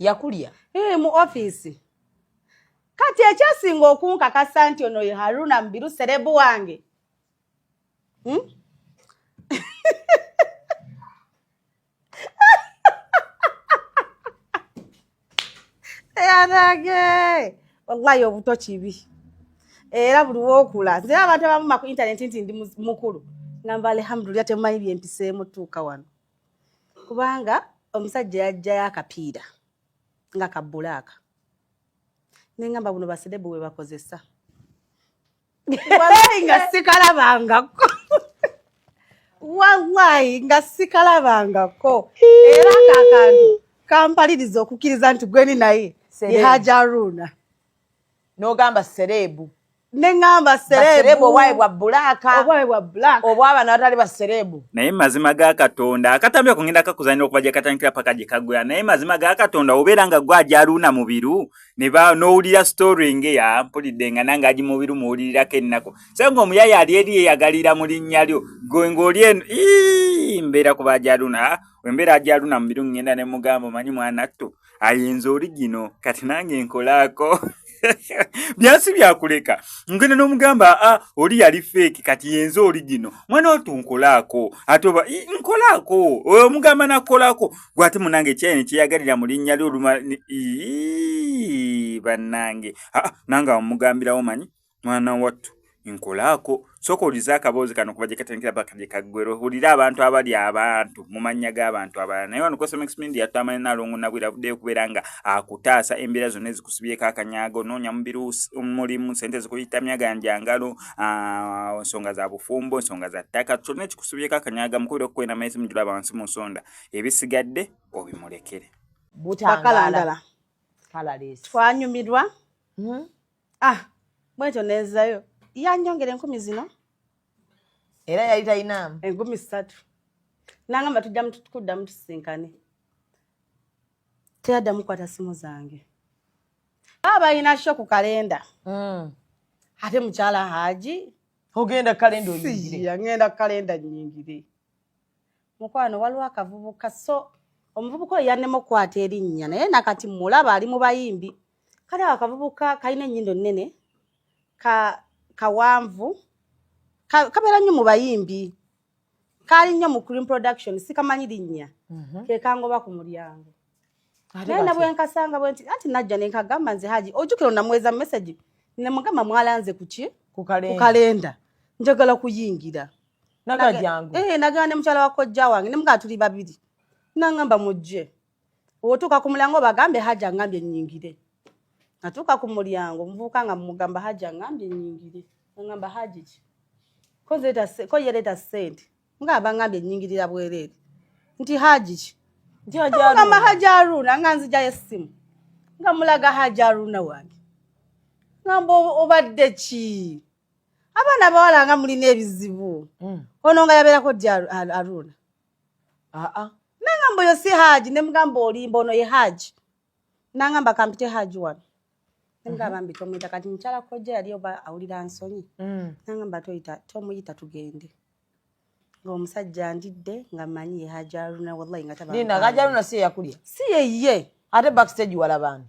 Yakulya Mu ofiisi. Kati ekyasinga okunkakasa nti ono ye Haruna Mubiru celeb wange, Eyanage, wallahi obuto kibi, era buli wokula. Nze abantu abamuma ku internet nti ndi mukulu, ngamba alhamdulillah, temumanyi byempiseemu tuuka wano, kubanga omusajja yajjayo akapiira nga ka black, nengamba buno ba celeb bwe bakozesa. Wallahi nga sikalabangako, wallahi nga sikalabangako, era kakantu kampaliriza okukkiriza nti gweni naye ye Haji Haruna. N'ogamba celeb. Neŋŋamba celeb obwayi bwa black. Obwayi bwa black. Obwaba n'abatali ba celeb. Naye mazima ga Katonda, akatambi ako ngenda kakuzanira okuva gye katandikira paka gye kaggwera. Naye mazima ga Katonda, obeera nga gwe ajaluuna Mubiru ne n'owulira story ngeya mpulidde nga nange agi Mubiru muwulirirako ennaku, so nga omuyaya ali eri yeyagalira mu linnya lyo, gwe ng'oli eno. Ii, mbeera ku bajaluuna. Wembeera ajaluuna Mubiru, ngenda ne mugamba, omanyi mwana ttu ayinza oli gino, kati nange nkolaako byansi byakuleka. Ngenda n'omugamba, a oli yali fake, kati yenze oli gino, mwana watu nkolaako. Ate oba nkolaako, omugamba nakolako gwe, ate munange ekyayi nekyeyagalira mu linnya lyo oluma. Ii, bannange, aa nange awo mugambirawo, manyi mwana wattu nkolaako. Sooka owulize akaboozi kano kuba gye katandikira paka gye kaggwera, owulire abantu abali abantu mu mannya g'abantu abalala. Naye wano Cosmix Media twamanya Nalongo Nabwira avuddeyo okubeera nga akutaasa embeera zonna ezikusibyeko akanyaga, onoonya mubiri, mulimu sente zikuyitamya ganjangalo, nsonga za bufumbo, nsonga za ttaka, kyonna ekikusibyeko akanyaga, mukubire okukwena mayesi mujulaba wansi mu nsonda, ebisigadde obimulekere. Butangaala. Bakalandala twanyumirwa. Ah, bwentyo nenzayo, yanyongera 1000 zino. Era yali talinaamu. 3000, nangamba tujja kuddamu tusisinkane. Teyaddamu kukwata simu zange. Baba balina show ku kalenda. Ate mukyala Haji. Ogenda kalenda oyingire? Siya, ngenda kalenda nyingire. Mukwano, waliwo akavubuka, so omuvubuka oyo yannema okukwata erinnya, naye nakati mulaba ali mu bayimbi. Kale awo akavubuka kalina ennyindo nnene, ka kawanvu, kabeera nnyo mu bayimbi, kaali nnyo mu Cream Production, sikamanyi linnya. Ke kangoba ku mulyango. Ate naye batya? Nabwenkasanga bwe nti anti najja nenkagamba, nze Haji, ojjukira onamuweza message nemugamba mwalanze kuki? Ku Ku kalenda. Kalenda, njagala kuyingira. Nagajangu. Eh, nagamba ne mukyala wa kojja wange, nemugamba tuli babiri, nangamba mujje, otuuka ku mulyango bagambe Haji angambye nyingire. Natuuka ku mulyango, omuvubuka nga mugamba Haji angambye nyingire. Nangamba Haji ki? Ko nze leeta ko ye leeta ssente, nga bangambye nyingirira bwereere, nti Haji ki? Nti Haji Mugamba Haruna. Haji Haruna, nga nzijayo essimu nga mulaga Haji Haruna wange, ngamba obadde ki? Abaana abawala nga mulina ebizibu. Ono nga yabeerako ddi Haruna? Aa. Nangamba oyo si Haji. Nemugamba olimba, ono ye Haji. Nangamba kampite Haji wano. Nemugamba mbi tomuyita. Kati mukyala kojja yali oba awulira nsonyi. Nangamba toyita, tomuyita, tugende. Ng'omusajja ndidde nga mmanyi ye Haji Haruna, wallahi nga taba. Nina Haji Haruna si yeyakulya? Si yeye. Ate backstage walabaani?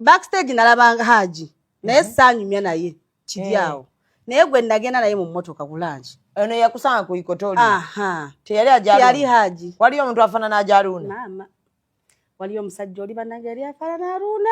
Backstage nalabanga Haji, naye saanyumya naye kiri awo. Naye gwe nagenda naye mu mmotoka ku lunch. Ono yakusanga ku Ikotori? Aha. Teyali Haji Haruna? Teyali Haji. Waliyo omuntu afaanana Haji Haruna? Maama, waliyo omusajja oli bannange yali afaanana Haruna.